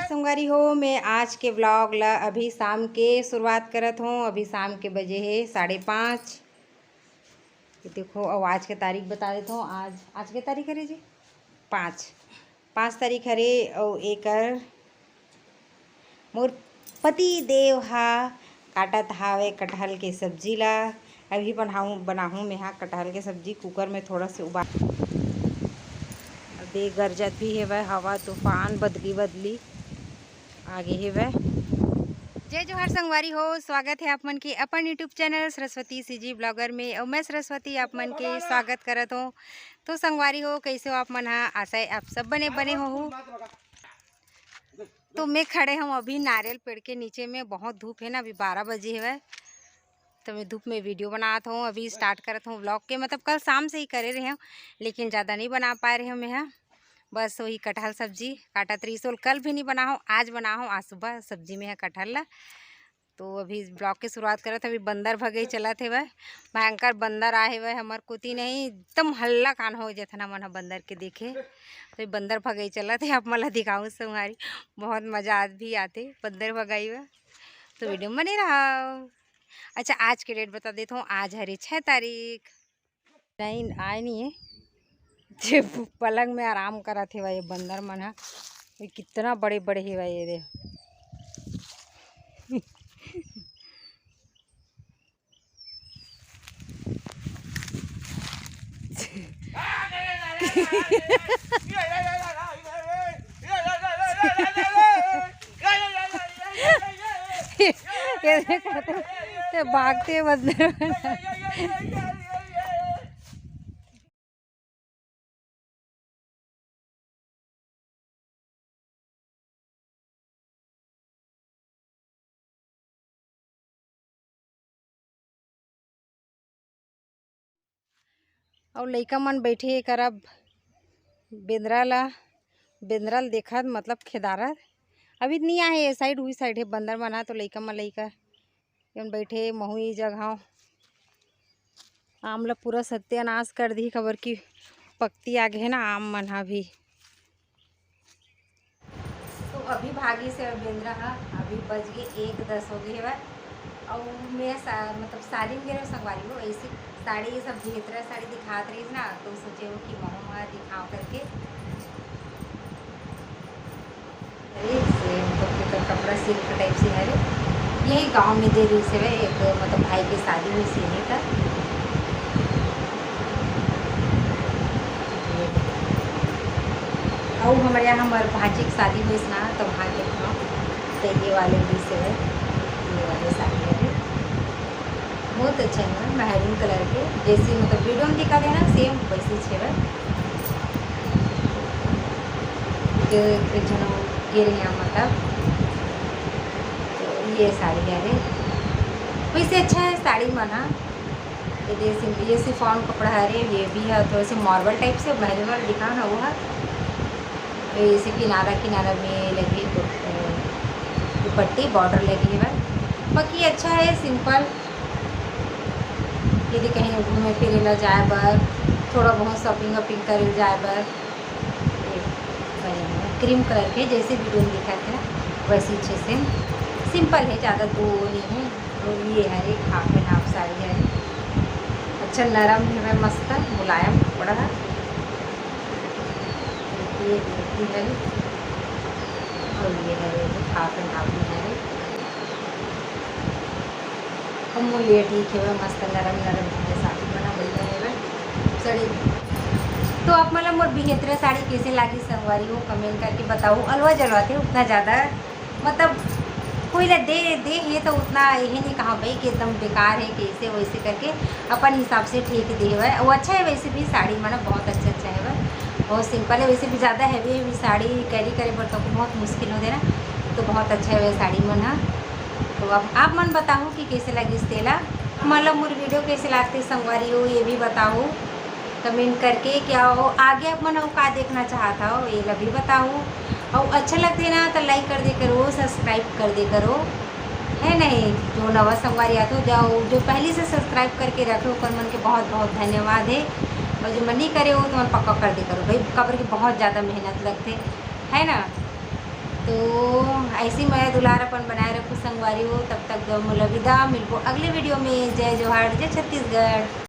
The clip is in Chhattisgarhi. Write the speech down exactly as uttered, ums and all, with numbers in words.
संगवारी हो, मैं आज के व्लॉग ला अभी शाम के शुरुआत करत हूँ। अभी शाम के बजे हे साढ़े पाँच। ये देखो, अब आज के तारीख बता देता हूँ। आज, आज के तारीख हरे जी, पाँच, पाँच तारीख हरे। और एकर मोर पति देव हा काटत हावे कटहल के सब्जी ला। अभी बनाऊँ, बनाहूँ मैं हा कटहल के सब्जी। कुकर में थोड़ा से उबाल, अभी गरजत भी हेवय, हवा तूफान बदली बदली आगे हेवय। जय जोहार संगवारी हो, स्वागत है आप मन के अपन YouTube channel Saraswati CG blogger में। और मैं सरस्वती आप मन के स्वागत करत हूँ। तो संगवारी हो, कैसे हो आप मन हा? आशा है आप सब बने बने हो। तो मैं खड़े हूँ अभी नारियल पेड़ के नीचे में, बहुत धूप है ना, अभी बारह बजे हेवय। तो मैं धूप में वीडियो बनात हूँ, अभी स्टार्ट करत हूँ व्लॉग के। मतलब कल शाम से ही करे रहे हूँ, लेकिन ज़्यादा नहीं बना पाए रहे हूँ मैं हा। बस वही कटहल सब्जी काटत रही सोल, कल भी नहीं बना हूँ, आज बना हूँ, आज सुबह सब्जी में है कटहल ला। तो अभी ब्लॉग के शुरुआत करत हूँ। अभी बंदर भगई चलत हेवय, भयंकर बंदर आए हेवय हमर कोती नहीं, एकदम हल्ला कान हो जथना मन ह बंदर के देखे। तो ये बंदर भगई चलत हे, आप मन ला दिखाऊँ संगवारी, बहुत मजा आज भी आते बंदर भगाई में। तो वीडियो में बने रहो। अच्छा, आज के डेट बता देत हूँ, आज हरे छः तारीख। नहीं, आए नहीं है। जे पलंग में आराम करत हेवय ये बंदर मन ह। ये कितना बड़े बड़े हेवय ये दे। ये देखो तो, ये भागते बंदर। अउ लइका मन बैठे हे करब बेंदरा ला, बेंदरा ला देखत, मतलब खेदारत। अभी तो नहीं आए हे ये साइड, उही साइड हे बंदर मन ह, तो लइका मन, लइका मन बैठे, महू ई जगह आम ला पूरा सत्यानाश कर दी, काबर कि पकती आ गे हे ना आम मन ह भी। तो अभी भागी से बेंदरा हा, अभी बज गे एक दस हो गे हेवय। अउ मैं सा-, मतलब साड़ी में गे रहेंव संगवारी हो, ऐसे साड़ी, ये सब बेहतरा साड़ी दिखात रहिस ना, तो सोचे हो कि महू हा दिखाओ करके। अरे, से मतलब एकर कपड़ा सिल्क टाइप से हरे। यही गांव में दे रहिस हवे एक, मतलब भाई के शादी में सिले का। अउ हमर यहाँ हमर भांची के शादी होइस ना, तो वहाँ के था, तो ये वाले दिस हवे, ये वाले साड़ी हवे। बहुत अच्छा है ना, मैरून कलर के, जैसे मतलब वीडियो में दिखा देना, सेम वैसे ही छेवे। जो एक झन गिर गया मतलब, तो ये साड़ी है रे, वैसे अच्छा है साड़ी मन हा। ये दे सिम-, ये शिफॉन कपड़ा है रे, ये भी है थोड़ा से मार्बल टाइप से, मैरून वाला दिखा ना वो है। ये इसे किनारा किनारा में लगी दु-, अ, दुपट्टी बॉर्डर लगी है, बाकी अच्छा है, सिंपल। यदि कहीं घूमे फिरे ला जाए बर, थोड़ा बहुत शॉपिंग वॉपिंग करे जाए बर, ये बने हुए क्रीम कलर के, जैसे वीडियो में दिखा थे वैसे अच्छे से सिंपल है, ज़्यादा दो नहीं है। और ये है एक हाफ एंड हाफ साड़ी है, अच्छा नरम है, मस्त मुलायम कपड़ा है। ये कुर्ती है और ये है हाफ एंड हाफ में है। कम मूल्य ठीक है, मस्त नरम नरम है, साड़ी बना बढ़िया है साड़ी। तो आप मतलब मोर बिहेतरा साड़ी कैसे लागी संगवारी हो, कमेंट करके बताओ। अलवा जलवा थे उतना ज़्यादा, मतलब कोई ला दे दे है तो उतना यही नहीं कहा भाई कि एकदम बेकार है, कैसे वैसे करके अपन हिसाब से ठीक दे हुआ है। वो अच्छा है वैसे भी, साड़ी मतलब बहुत अच्छा अच्छा है, बहुत सिंपल है। वैसे भी ज़्यादा हैवी हैवी साड़ी कैरी करे पर तो बहुत मुश्किल हो देना, तो बहुत अच्छा है वह साड़ी मन हा। तो अब आप मन बताओ कि कैसे लगिस तेला, मतलब मोर वीडियो कैसे लागथे संगवारी हो, ये भी बताओ कमेंट करके। क्या हो आगे आप मन अउ का देखना चाहत हो, ये ला भी बताओ। और अच्छा लगथे ना तो लाइक कर दे करो, सब्सक्राइब कर दे करो, है नहीं। जो नवा संगवारी आते हो, जाओ, जो पहले से सब्सक्राइब करके रखे हो, ओकर मन के बहुत बहुत धन्यवाद है। और जो मन नहीं करे हो तो मन पक्का कर दे करो भाई, काबर कि बहुत ज़्यादा मेहनत लगथे। है ना। तो ऐसी मया दुलार अपन बनाए रखो संगवारी हो। तब तक दो मोला विदा, मिलबो अगले वीडियो में। जय जोहार, जय छत्तीसगढ़।